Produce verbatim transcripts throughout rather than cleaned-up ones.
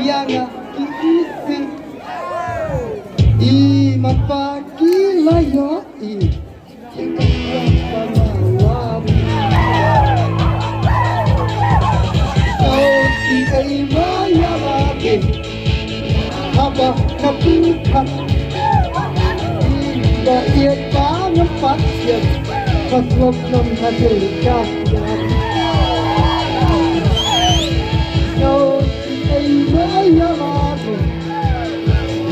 Ïa nga ki ising. I man pa ki la ïoh i. Haba na pyrkhat ba ïeit ba ngam pat ïeit. Ka slop nong ha dei ka ïa. Ei ba ïa la ko.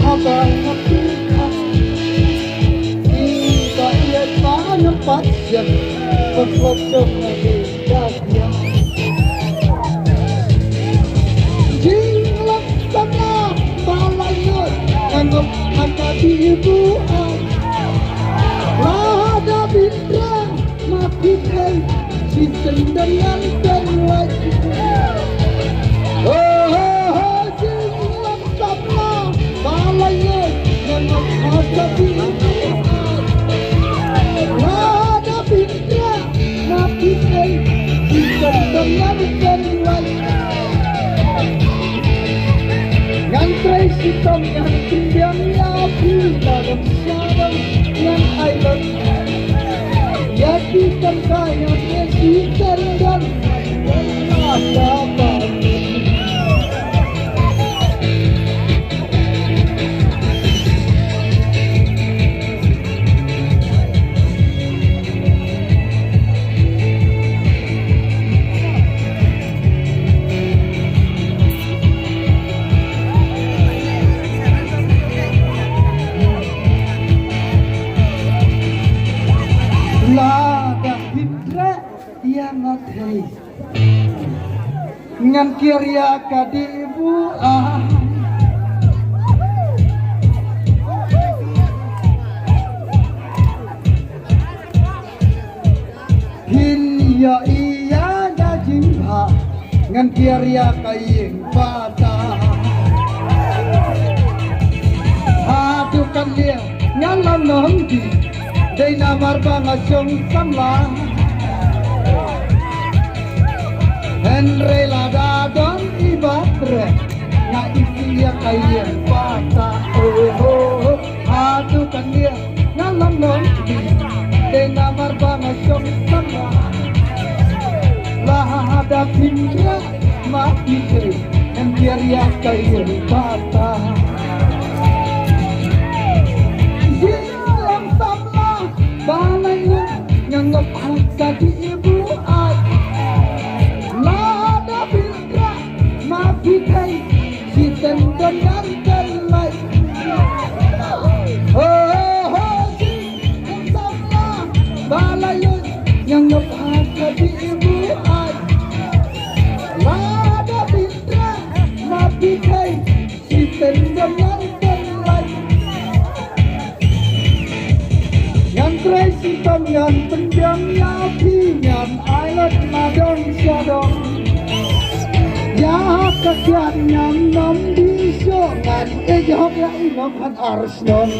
Haba nga pyrkhat. Ei ba ïa ba nga pat ïa. Ka slop jong nga dei ka ïa. Jinglang samla ba la ïoh. Nga ngop ha ka dei buai. Lada bit ra. Ma phi khei, phi sendang ngan pynlait. Oh, oh, oh, jinglang samla ba la ïoh, ngan ong ha ka dei. Lada bit ra, ma phi khei, phi sendang ngan pynlait. Ngan trei shitom ngan pynbiang ïa phi, la dang sha dang ngan ai lok. Ïa ki kam ka ïa ki ki kan don. Lada hynrei ïa nga thei. Ngan kiar ïa ka dei buai. Phin ïohi ïa ka jingbha ngan kiar ïa ka ïing bata. Haduh katne nga la nong dih dei namar ba nga shong samla. Hynrei lada don i ba treh nga isih ïa ka ïing bata. Oh, oh, oh. Haduh katne nga la nong dih dei namar ba nga shong samla. Lada phin ïa ma phi treh ngan kiar ïa ka ïing bata. Jinglang samla ba la ïoh nga ngop ha ka dei buai. Lada phin ïa ma phi khei. Shisien don ngan pynlait. Ho, ho, ho, shisien samla ba la ïoh nga ngop ha ka dei buai. Lada bit ra ma phi khei, shisien don ngan pynlait. Ngan trei shitom ngan pynbiang ïa phi ngan ai lok na dong sha dong. Ïa ka kiad ngan nym dih shuh ngan ïeh hok ïa i nong khat ar shnong.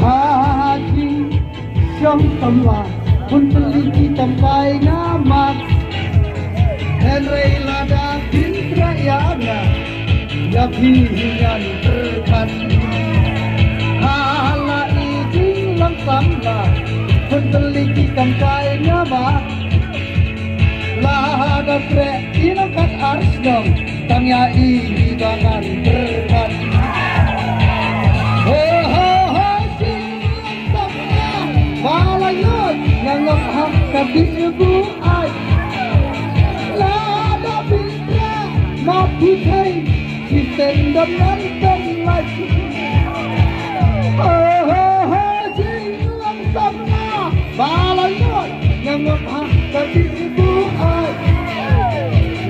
Ha jingshong samla bun tylli ki tympai nga mad. Hynrei lada phin treh ïa nga ïa phi hi ngan pyrkhat. Ha la i jinglang samla bun tylli ki tympai nga mad. Lada treh i nong khat ar shnong tang ïa i hi ba ngan pyrkhat. Ho, ho, ho, shisien samla ba la ïoh nga ngop ha ka dei buai. Lada bit ra ma phi khei, shisien don ngan pynlait. Ho, ho, ho, shisien samla ba la ïoh Ngop ha ka dih ibu ai.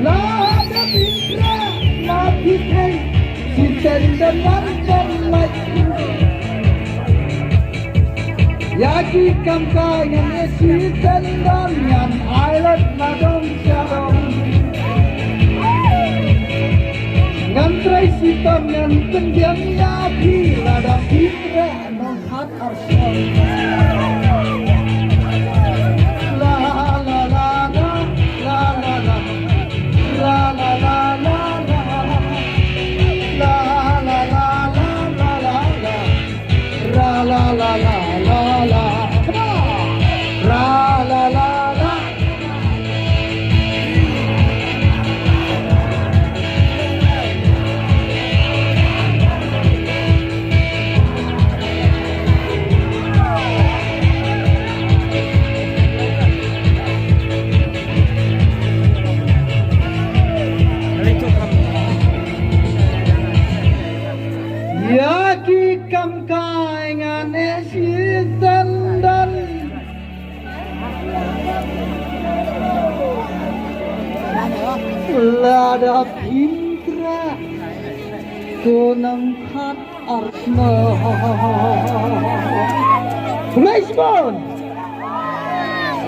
Lada phi khreh ma phi thei, shi sien don wan don lait. Ïa ki kam kai ngan ïa shi sien don, ngan ai lad na dong sha dong. Ngan trei shitom ngan pynbiang ïa phi, lada phi khreh nongkhat arsien. La la la la, la la la. La la la la la. La la la la la la la. Ra la la la la la. Come on. Ra la la la. Ïa ki kam kai ngan ïa shi sien don. Lada phi khreh, to nang khat arsien. Praise God.